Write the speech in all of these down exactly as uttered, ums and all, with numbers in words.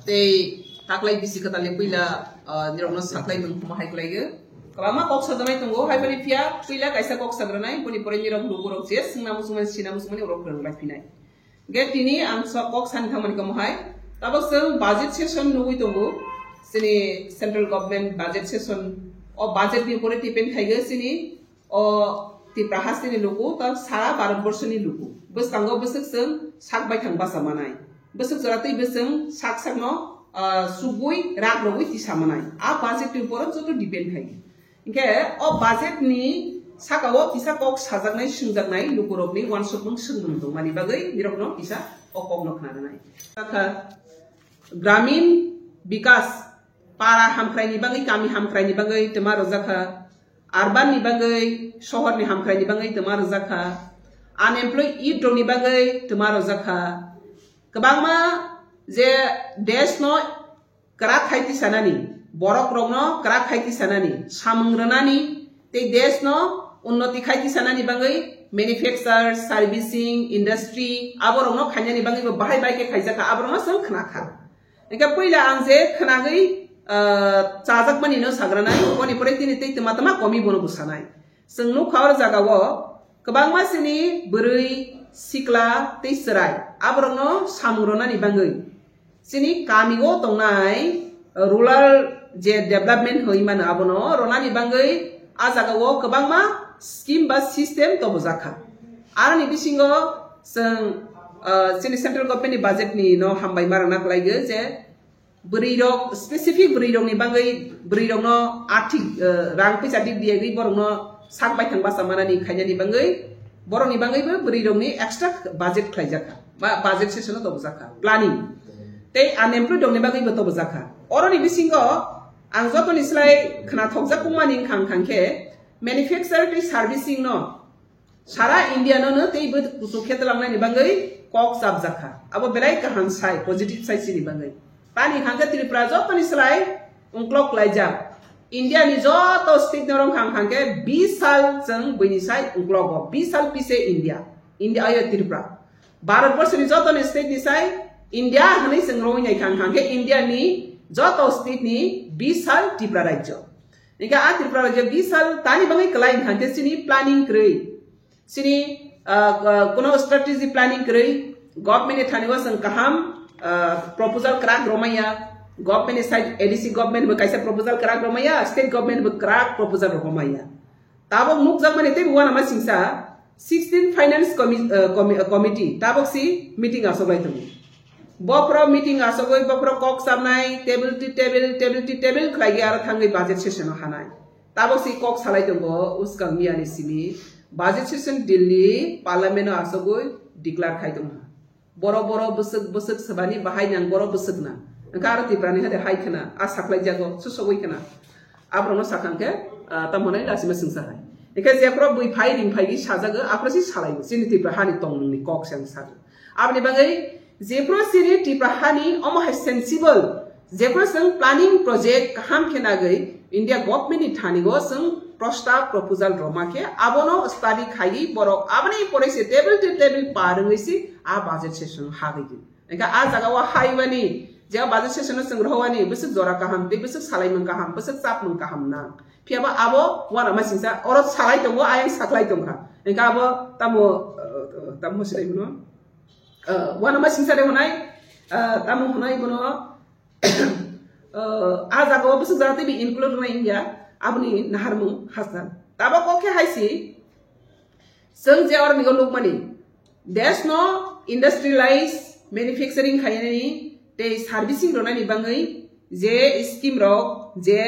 Tei taklai bisi kwtalni puila, ah, nirokno saklai mung khuma hai kwlaiyo. Kwbangma kok sajaknai tongo, hai phani phiya puila kaisa kok sagranai, boni pore nirok lukurok je swngna muchungmani, sina muchungmani, orok rwng lai phinai. Ge tini ang sok kok sani thangmani kamo hai. Tabok chwng budget session nugui tongo. Chini central government budget session, o budget ni upore depend khaigo chini o Tipra hasteni luku, ta sara Bharat borshoni luku. Bwskango bwswk chwng sak baithang basa manai. Bwswk jora twi bwswng sak sakno, ah, subui rak rogwi tisa manai. A budget ni uporo joto depend khai. Hinkhe o budget ni saka o kisa kok sajaknai, swngjaknai lukurokni uansukmung swngmung tongmani bagwi nirokno kisa o kokno khna rwnai. Sakha Gramin Bikas, para hamkraini bagwi, kami hamkraini bagwi twma rwjakha, urban ni bagwi, sohor ni hamkraini bagwi twma rwjakha, unemployed youth rokni bagwi twma rwjakha. Kwbangma je desh no kwrak khai tisanani, borok rokno kwrak khai tisanani, samung rwnani, tei desh no unnoti khai tisanani bagwi manufacture, servicing, industry, aborokno khainani bagwi bo bahai bai khe khaijakha, aborokno chwng khna kha. Hinkhe puila ang je khwnagwi, ah, chajakmani no sagranai, boni pore tini tei twma twma komi bono bwsanai. Chwng nukha oro jagao kwbangma chini bwrwi, sikla tei chwrai aborokno samung rwnani bagwi. Chini kamio tongnai rural je development hoi mano abono rwnani bagwi a jagao kwbangma scheme ba system tobojakha. Aroni bisingo chwng, ah, chini central government ni budget ni no hambai ma rwna kwlaigo je bwrwi rok, specific bwrwi rokni bagwi, bwrwi rokno arthik, eh, rang pisa dik diyagwi borokno sak baithang basa manani khainani bagwi, borokni bagwibo bwrwi rokni extra budget khlaijakha, ba budget session o tobojakha, planning. Tei unemployed rokni bagwibo tobojakha. Oroni bisingo ang jotoni slai khnathokjak wngmani wngkha, wngkha khe manufacture tei servicing no sara India no no tei bo kuchuk khe twlangnani bagwi kok chapjakha. Abo belai kaham sai, positive sai chini bagwi. Tani hangkhe Tripura jotoni slai ungklok laijak. India ni joto state no rong khang khang khe bis sal chwng buini sai ungklogo. Bis sal pise India. India ayo Tripura. Bharat borso ni jotoni state ni sai India hwnwi chwng roi nai khang khang khe India ni joto state ni bis sal Tripura rajyo. Ika a Tripura rajyo bis sal tani bagwi kwlai wngkha khe chini planning kwrwi. Chini, ah, ah, kuno strategy planning kwrwi, government ni thani o chwng kaham, ah, proposal kwrak romaya, government ni side A D C government bo kaisa proposal kwrak romaya, state government bo kwrak proposal romaya. Tabok nukjakmani tei uanama singsa sixteen finance commi-, ah, commi-, ah, committee tabok si meeting asoklai tongo. Bophoro meeting asogwi bophoro kok sabnai, table to table, table to table khlai aro thangwi budget session o hanai. Tabok si kok salai tongo, uskang miyani simi budget session Delhi parliament o asogwi declare khai tongha. Boro boro bwswk bwswk swbani bahai nang, boro bwswk nang. Wngkha aro Tripura ni hade hai khna, a saklai jago, susogwi khna. Aborokno sakha khe, ah, tamo hwnwi lasima swngsa hai. Hingkhe jephuru bui phai ring phai sajago, aphuru si salai chini Tripura hani tongmungni kok se ang sago. Aboni bagwi jephuru chini Tripura hani omo hai sensible, jephuru chwng planning project kaham khe nagwi India government ni thani o chwng prostab proposal roma khe abono study khaiwi borok aboni pore se table to table par wngwi si a budget session hagwi di. Engkha a jaga o haiwani je budget session o chwng rohowani bwswk jora kaham tei bwswk salaimung kaham, bwswk chapmung kaham nang. Phiya ba abo uanama singsa oro salai tongo, ayang saklai tongkha. Engkha abo tamo, eh, tamo sinai bono? Eh, uanama singsa de hwnai, eh, tamo hwnai bono? Eh, a jaga o bwswk jora tei bi include wngnai wngya, aboni naharmung hastan. Tabok o khe hai si, chwng je oroni o nukmani, desh no industrialize, manufacturing khainani tei servicing rwnani bagwi je scheme rok je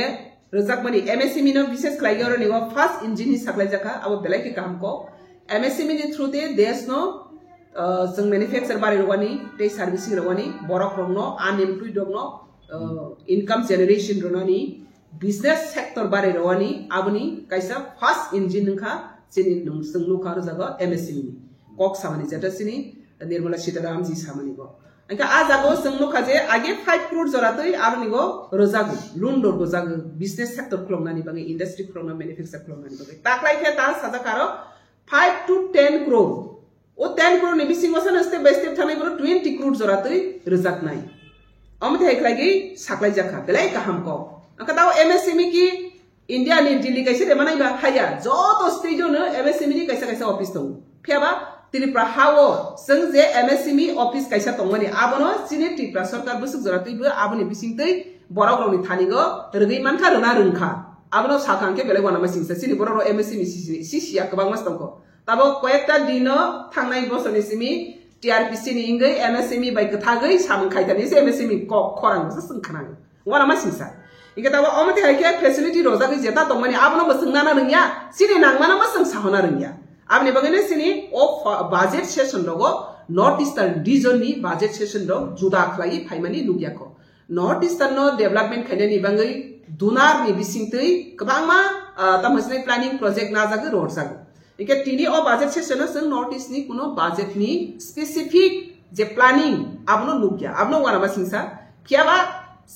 rwjakmani M S M E no bises khlai oroni o first engine ni saklai jakha, abo belai khe kaham kok. M S M E ni through te desh no, ah, chwng manufacture bari rwani tei servicing rwani, borok rokno, unemployed rokno, ah, income generation rwnani, business sector bari rwani, aboni kaisa first engine wngkha chini nung-, chwng nukha aro jaga M S M E ni. Kok samani jeta chini Nirmala Sitaram ji samani bo. Engkha a jaga o chwng nukha je age five crore jora twi aroni go rwjago, loan rok rwjago, business sector khuloknani bagwi, industry khulokna, manufacture khuloknani bagwi. Taklai khe ta sajak aro five to ten crore. O ten crore ni bisingo sano step by step thanai bono twenty crore jora twi rwjaknai. Omo tei hai khlaigwi saklai jakha, belai kaham kok. Angkha tao M S M E ki India ni Delhi kaisa de manai ba haya, joto state o no M S M E ni kaisa kaisa office tongo. Phiya ba Tripura ha o chwng je M S M E office kaisa tongmani, abono chini Tripura sorkar bwswk jora twibo aboni bisingtwi borok rokni thani go rwgwi mankha, rwna rwngkha. Abono sakha hwnkhe belai uanama singsa, chini borok rok M S M E sisi, sisi ya kwbangma tongkho. Tabok koyekta dino thangnai bosorni simi T R P C ni wngwi M S M E bai kwthagwi samung khaitani se M S M E kok khorang se chwng khwnang. Uanama singsa. Hingke tabok omo tei hai khe facility rojagwi jeta tongmani abono bo chwng nana rwngya, chini nangmano bo chwng sahona rwngya. Aboni bagwino chini o fa-, budget session rogo North Eastern region ni budget session rok juda khlaiwi phaimani nukya kho. North Eastern no development khainani bagwi donor ni bisingtwi kwbangma, ah, tamo hwnwi planning project najagwi rwjago. Hingke tini o budget session o chwng North East ni kuno budget ni specific je planning abono nukya, abono uanama singsa. Phiya ba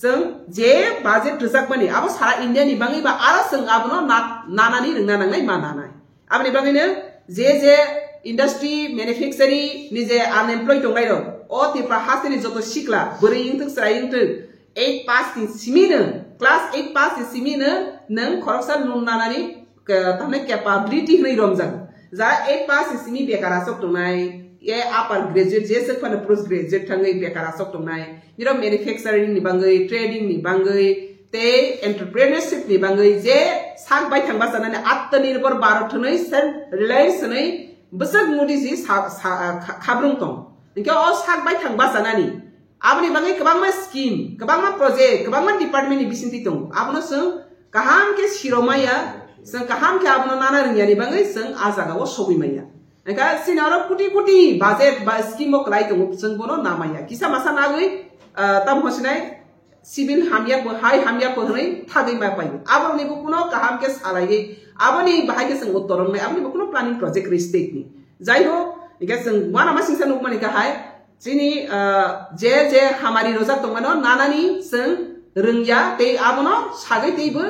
chwng je budget rwjakmani abo sara India ni bagwi ba aro chwng abono na-, nanani rwngna nangnai ma nanai. Aboni bagwino je je industry, manufacturing ni je unemployed tongnai rok, o Tripura hasteni joto sikla, bwrwi wngthok, chwrai wngthok, eight pass ni simi no, class eight pass ni simi no nwng khoroksa loan nanani, ka-, tamni capability hwnwi romjago. Ja eight pass ni simi bekar aswk tongnai, e upper graduate, je swk phano post graduate thangwi bekar aswk tongnai, nirok manufacturing ni bagwi, trading ni bagwi, tei entrepreneurship ni bagwi je sak baithang bachanani Atmanirbhar Bharat hwnwi self reliance hwnwi bwswk Modi ji sa-, sa-, kha-, khabrung tong. Hingke o sak baithang bachanani aboni bagwi kwbangma scheme, kwbangma project, kwbangma department ni bisingtwi tongo. Abono chwng kaham khe siromaya, chwng kaham khe abono nana rwngyani bagwi chwng a jagao sogwi manya. Hingke chini oro koti koti budget ba scheme o kwlai tongo, chwng bono namaya. Kisa masa nagwi, ah, tamo hwnsinai civil hamya bo, hai hamya bo hwnwi thagwi ma paio. Aborokni bo kuno kaham khe salaiwi, aboni bahai khe chwng uttor wngnai, aboni bo kuno planning project kwrwi state ni. Jai ho, hingke chwng uanama singsa nukmani khe hai, chini, ah, je je hamari rojak tongmano nanani chwng rwngya tei abono sagwi teibo,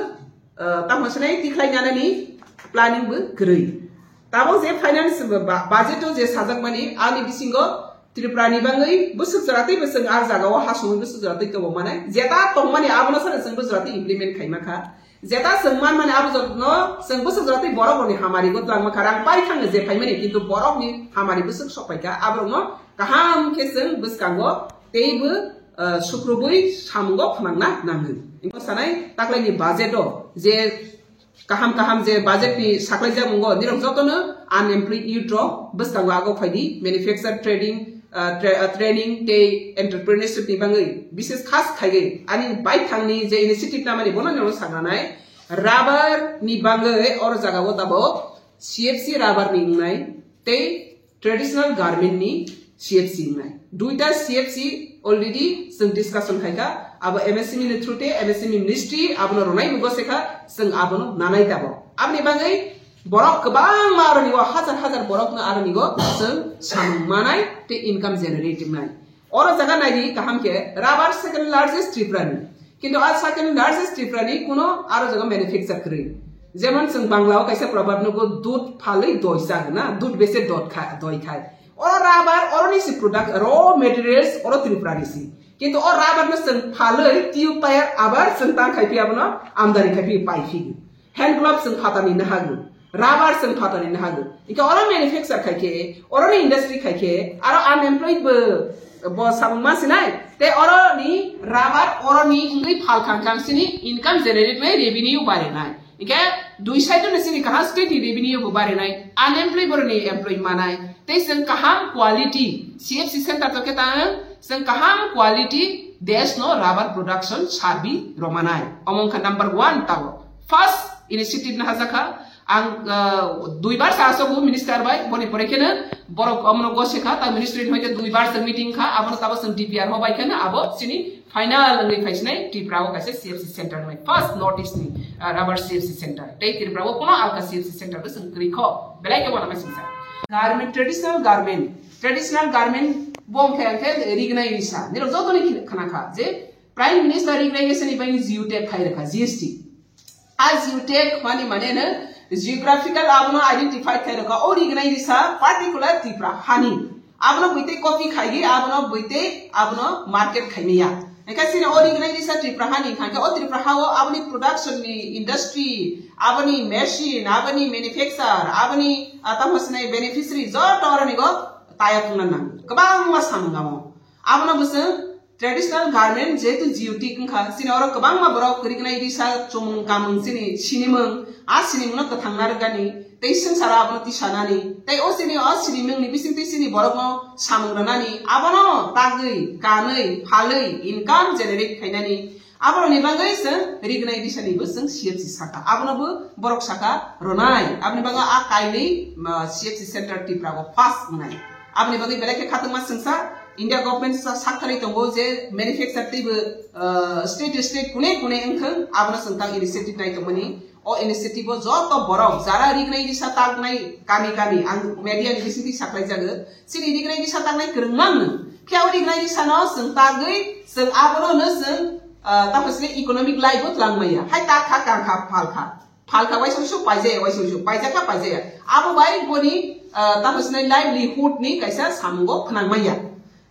ah, tamo hwnsinai tikhlai nanani planning bo kwrwi. Tabok je finance ba-, budget o je sajakmani, ani bisingo Tripura ni bagwi bwswk jora tei bwswk ar jagao ha songwi bwswk jora tei tongmani, jeta tongmani abono sano chwng bwswk jora tei implement khaima kha. Jeta chwng manmani abo jotono chwng bwswk jora tei borok rokni hamari bo twlangma kha, rang pai thangno je phaimani, kintu borokni hamari bwswk sok pai kha, aborokno kaham khe chwng bwskango teibo, ah, sukrubwi samungo phwnangna nangwi. Ino sanai taklaini budget o je kaham kaham je budget ni saklaijak mungo, nirok jotono unemployed youth rok bwskango agok phaidi, manufacture trading, ah, tra-, ah, training tei entrepreneurship ni bagwi bises khas khaiwi ani baithangni je initiative namani bono nirok sagranai. Rubber ni bagwi oro jagao tabok C F C rubber ni wngnai tei traditional garment ni C F C wngnai. Duita C F C already chwng discussion khai kha, abo M S M E ni through te M S M E ministry abono rwnai bo gose kha, chwng abono nanai tabok. Aboni bagwi borok kwbangma aroni o hajar hajar borokno aroni o chwng samung manai tei income generate wngnai. Oro jaga naidi kaham khe, rubber second largest Tripura ni. Kintu a second largest Tripura ni kuno aro jaga manufacture kwrwi. Jemon chwng Bangla o kaisa proverb nugo, "Dud phalwi doi chak na, dud bese dot kha-, doi khai." Oro rubber, oro ni si product, raw materials, oro Tripura ni si. Kintu o rubber no chwng phalwi tube tayar abar chwng tang khai phi abono amdani khai phi pai phi. Hand glove chwng phatarni nahago, rubber chwng phatarni nahago. Hingke oro manufacture khai khe, oro ni industry khai khe, aro unemployed bo, bo samung ma sinai. Tei oro ni rubber, oro ni wngwi phal khang khang sini income generate nai, revenue barinai. Hingke dui side ni sini kaham state ni revenue bo barinai, unemployed borok ni employee manai. Tei chwng kaham quality C F C center to khe tang, chwng kaham quality desh no rubber production sarbi romanai. Omo wngkha number one tabo. First initiative no hajakha. Ang, ah, duibar sa asogo minister bai, boni pore kheno borok omono gose kha, ta ministry ni hoite duibar chwng meeting kha, abono tabo chwng D P R ho bai kheno abo chini final wngwi phaisinai Tripura o kaisa C F C center wngnai. First North East ni, ah, rubber C F C center. Tei Tripura o kuno alka C F C center bo chwng kwrwi kho. Belai khe uanama singsa. Garment, traditional garment. Traditional garment bo wngkha, wngkha rignai risa. Nirok joto ni khna kha je Prime Minister rignai risa ni bai G U tag khai rwkha, G S T. A G U tag mani mane no geographical abono identify khai rwkha. O rignai risa particular Tripura hani. Abono buitei copy khaigwi, abono buitei, abono market khaimaya. Hingke chini o rignai risa Tripura hani hingke o Tripura hao aboni production ni industry, aboni machine, aboni manufacture, aboni, ah, tamo sinai beneficiary joto oroni go taya tungna nang. Kwbangma samung amo. Abono bwswng traditional garment jehetu G U T wngkha, chini oro kwbangma borok rignai risa chumung kamung chini sinimung, a sinimungno kwthang narwkgani, tei swngcharo abono tisanani, tei o chini o sinimungni bisingtwi chini borokno samung rwnani, abono tagwi, kanwi, phalwi, income generate khainani, aboroni bagwi chwng rignai risanibo chwng C F C saka. Abonobo borok saka rwnai. Aboni bagwi a kainwi, ma, C F C center Tripura o first wngnai. Aboni bagwi belai khe khatungma swngsa India government sa sakthari tongo je manufacture teibo, ah, state state kune kune wngthwng, abono chwng tang initiative nai tongmani. O initiative o joto borok jara rignai risa taknai kami kami ang media ni bisingtwi saklai jago. Chini rignai risa taknai kwrwngmang no. Phiya o rignai risa no chwng tagwi chwng abono no chwng, ah, tamo sini economic life o twlang maya. Hai tak kha kang kha phal kha. Phal kha waisa waisa paijaya, waisa waisa paijak kha paijaya. Abo bai boni, ah, tamo sini livelihood ni kaisa samungo phnang maya.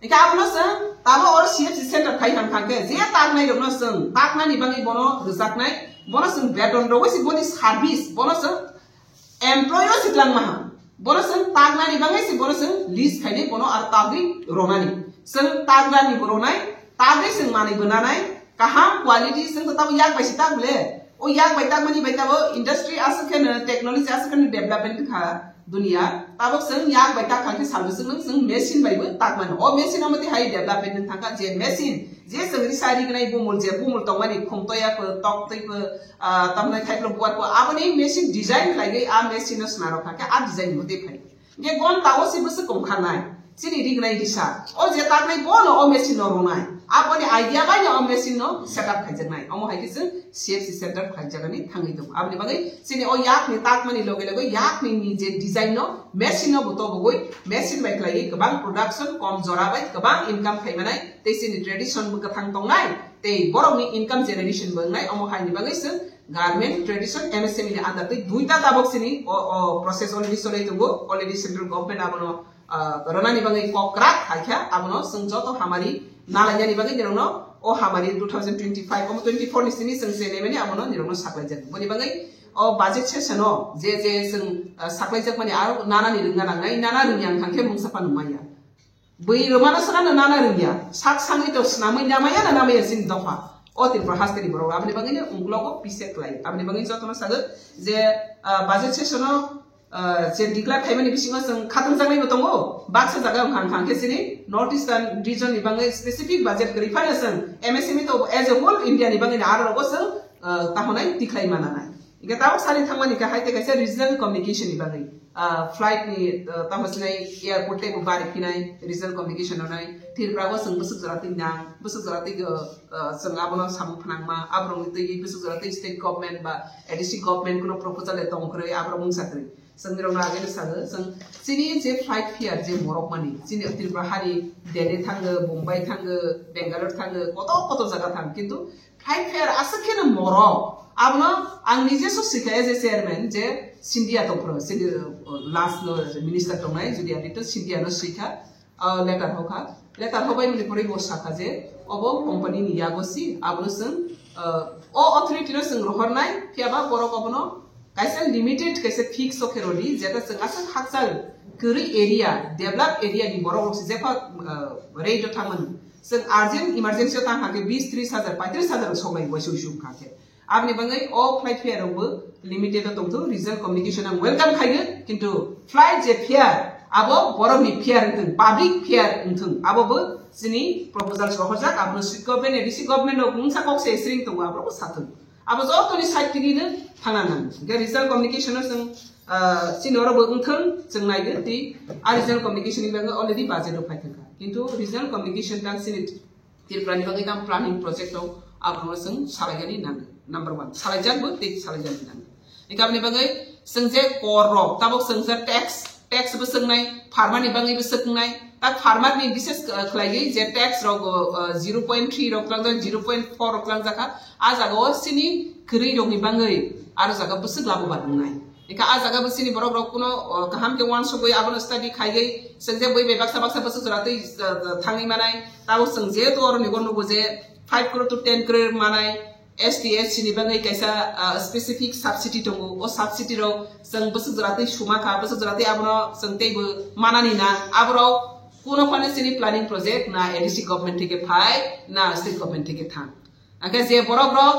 Hingke abono chwng tamo oro C F C center khai hang kha khe, je taknai rokno chwng taknani bagwi bono rwjaknai, bono chwng beton rogwi se boni service, bono chwng employee o se twlang maha. Bono chwng taknani bagwi se bono chwng list khainai, bono aro tagwi ronani. Chwng taknani bo ronai, tagwi chwng manwi bo nanai, kaham quality chwng to tamo yak bai se tak bole. O yak bai takmani bai tabo industry aswk khe no, technology aswk khe no development kha. Dunia, tabok chwng yak bai tak kha khe salbo chwng nung chwng machine bai bo tak mano. O machine omo twi hai development wng thang kha je machine, je chwng risa rignai bumul, je bumul tongmani khum toya pho, tok twi pho, ah, tamnai thai pho buar pho, aboni machine design khlaiwi a machine no swnarok kha khe a design motwi phai. Hingke gonta o se bwswk kong kha nai, chini rignai risa. O je taknai bono o machine no rwnai. Aboni idea bai no o machine no set up khaijaknai. Omo hai khe chwng C F C center khlaijagani thangwi tongo. Aboni bagwi chini o yakni takmani loge loge yakni ni je design no machine no bo tobogwi machine bai khlaiwi kwbang production kom jora bai kwbang income khaimanai tei chini tradition bo kwthang tongnai tei borokni income generation bo wngnai omo haini bagwi chwng garment tradition M S M E ni under tei duita tabok chini o, o process already cholai tongo already central government abono ah, rwnani bagwi kok kwrak hai kha, abono chwng joto hamari nalainani bagwi nirokno o hamari two thousand twenty-five omo twenty-four ni simi chwng chenai mani abono nirokno saklaijak. Boni bagwi o budget session o je je chwng, ah, saklaijakmani aro nanani rwngna nangnai, nana rwngya wng kha khe mungsa phano maya. Bwi rwmano swkangno nana rwngya, sak sangwi to swnamwi namaya na namaya chini dopha. O Tripura hasteni borok aboni bagwino ungklogo pisa klai. Aboni bagwi jotono sagwi je, ah, budget session o ah, je declare khaimani bisingo chwng khatungjaknaibo tongo, baksa jaga wngkha wngkha khe chini North Eastern region ni bagwi specific budget kwrwi phano chwng M S M E to as a whole India ni bagwi aro rogo chwng, ah, tahonai tikhlai mananai. Hingke tabok sari thangmani khe hai tei kaisa regional communication ni bagwi, ah, flight ni, ah, tamo sinai airport tei bo bari phinai regional communication rwnai Tripura o chwng bwswk jora twi nang, bwswk jora twi, ah, ah, chwng abono samung phnangma, aborokni twi bwswk jora twi state government ba A D C government kuno proposal le tong kwrwi aborok mungsa kwrwi. Chwng nirokno ageno sago, chwng chini je flight fare je morok mani, chini Tripura hari Delhi thango, Bombay thango, Bangalore thango, koto koto jaga thang, kintu flight fare aswk kheno morok. Abono ang nije so sikha as a chairman je Scindia tongphuru, chini, uh, last no minister tongnai Jyotiraditya Scindia no sikha. Ah, letter hokha. Letter hobai mani pore bo sakha je obo company ni yago si, abono chwng, ah, o authority no chwng rohornai, phiya ba borok obono kaisa limited, kaisa fix o khe rodi, jeta chwng aswk hakchal kwrwi area, develop area ni borok rok se jepha, ah, rate o thangmani. Chwng urgent emergency o tang kha khe bis tris hajar, paitris hajar soklai waisa uisu wngkha khe. Aboni bagwi o flight fare rokbo limited o tongthung, regional communication ang welcome khaio, kintu flight je fare abo borokni fare wngthung, public fare wngthung, abo bo chini proposals rohorjak, abono state government, A D C government rok mungsa kok se sring tongo, aborok bo sathung. Abo jotoni side thwgwi no thangna nang. Hingke regional communication o chwng, ah, chini oro bo wngthung, chwng naigo tei a regional communication ni bagwi already budget rok phai thangkha. Kintu regional communication tang chini Tripura ni bagwi tang planning project rok abono chwng salaigani nang, number one. Salaijak bo tei salaijani nang. Hingke aboni bagwi chwng je kor rok, tabok chwng je tax, tax bo chwngnai, farmer ni bagwi bo chwngnai. Ta farmer ni bises, uh, khlaiwi je tax rok, uh, zero point three rok tlangjak, zero point four rok tlangjak kha. A jaga o chini kwrwi rok ni bagwi aro jaga bwswk labu ba wngnai. Hingke a jaga bo chini borok rok kuno, o, kaham khe uansugwi abono study khaiwi chwng je bui bai baksa baksa bwswk jora twi, o, o, thangwi manai. Tabok chwng jehetu oro ni bo nugo je five crore to ten crore manai, S T, S C ni bagwi kaisa, ah, specific subsidy tongo. O subsidy rok chwng bwswk jora twi suma kha, bwswk jora twi abono chwng teibo manani na. Aborok kuno phano chini planning project na A D C government theke phai, na state government theke thang. Hwnkhe je borok rok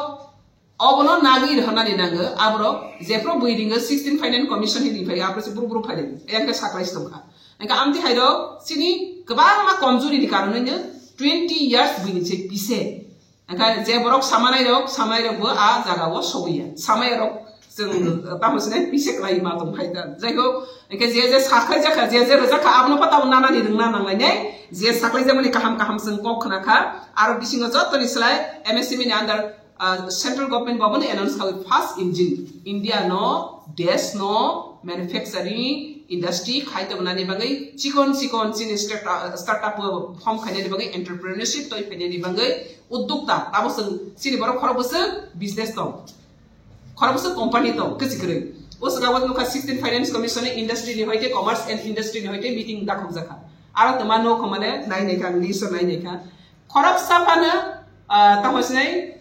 obono nagwi rwnani nango, aborok jephru bui ringo sixteen Finance Commission hini phai, aphuru se buru buru phai ringo. Eyang khe saklai se tongkha. Hwnkhe amtwi hai rok chini kwbangma komjuri ni karonwi no twenty years buini se pise. Hwnkhe je borok samanai rok, samanai rok bo a jaga o sobuya. Samaya rok chwng, uh, tamo sinai pise kwlai ma tong phai ta. Jai ho, hwnkhe je je saklai jakha, je je rwjakha, abono pa tamo nanani rwngna nanglainai. Je saklai jakmani kaham kaham chwng kok khna kha. Aro bisingo jottoni slai M S M E ni under, uh, central government bo abono announce khawi first engine. India no, desh no, manufacturing industry khai tongmani bagwi chikon chikon chini start-, uh, startup form khainani bagwi entrepreneurship toi phainani bagwi uddokta tamo chwng chini borok khorok bwswk business tong, khorok bwswk company tong kwchwk kwrwi. O swkang o nukha sixteen Finance Commission ni industry ni hoite commerce and industry ni hoite meeting dakhok jakha. Aro tongma no khomane nai nai kha, ang list o nai nai kha. Khorok saphano, ah, tamo sinai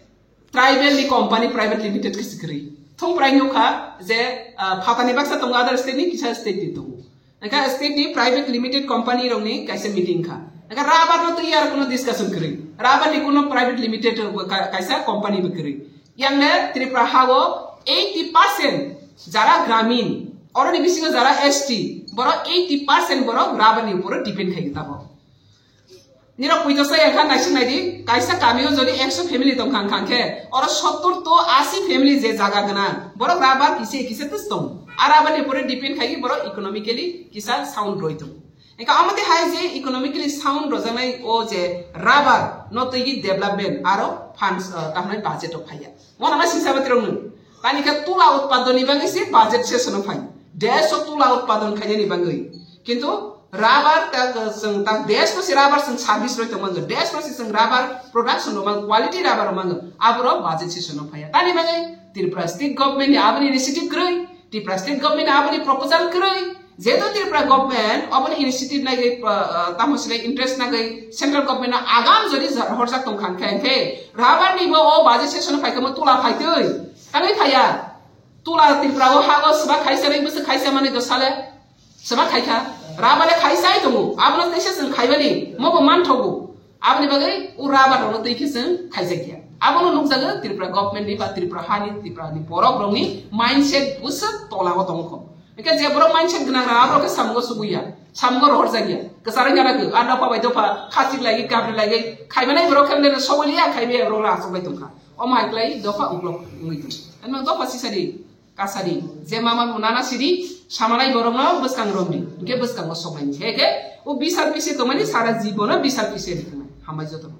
tribal ni company private limited kwchwk kwrwi. Thung prai nukha je, ah, phatani baksa tongo other state ni, kisa state ni tongo. Hwnkhe state ni private limited company rokni kaisa meeting kha. Hwnkhe rubber no twi aro kuno discussion kwrwi. Rubber ni kuno private limited ka-, kaisa company bo kwrwi. Yang le Tripura ha o eighty percent jara gramin, oroni bisingo jara S T, borok eighty percent borok rubber ni uporo depend khai tabok. Nirok puito sai engkha naising naidi, kaisa kamio jodi ekso family tongkha, hwnkha khe oro sottor to asi family je jaga gwnang, borok rubber kisa kisa tes tong. A rubber ni upore depend khai borok economically kisa sound roi tong. Engkha amate hai je economically sound rojaknai o je rubber no twi development aro funds, uh, tamhnai budget o phaiya. Mona ma singsa batirok nung. Tani khe tula utpadon ni bagwi se budget session o phai. Desh o tula utpadon khainani bagwi. Kintu rubber ta, chwng ta desh no se rubber chwng service roi tong mango. Desh no se chwng rubber production rok mango, quality rubber rok mango. Aboro budget session o phaiya. Tani bagwi Tripura state government ni aboni initiative kwrwi, Tripura state government ni aboni proposal kwrwi. Jehetu Tripura government oboni initiative nagwi, uh, uh, tamo sile interest nagwi central government no agam jodi horjak tong kha khe, khe rubber ni bo o budget session o phai khe mo tula phai twi. Tangwi phaiya. Tula Tripura o ha o swbak khaisa ring bwswk khaisa manwi do sale. Swbak khai kha. Rubber le khaisa ai tongo. Abono teisa chwng khaibani. Mo bo manthogo. Aboni bagwi o rubber rokno twi khe chwng khaijakya. Abono nukjago Tripura government ni ba Tripura hani, Tripura ni borok rokni mindset bwswk tola o tongkho. Hwnkhe je borok mindset gwnang rang aborok khe samungo subuya. Samungo rohorjakya. Kwcharo yana khe a dopha bai dopha khachik lagi, kabri lagi. Khaimanai borok khe mle sobuliya, khaimaya borok rang achuk bai tongkha. Omo hai kwlai dopha uklok wngwi tong. Ano dopha sisadi. Kasadi, je mama nana sidi, samanai borokno bwskang romdi, hwnkhe bwskango soknaini. Heke, o bisal pise tongmani sara jibono bisal pise riknai. Hambai jotono.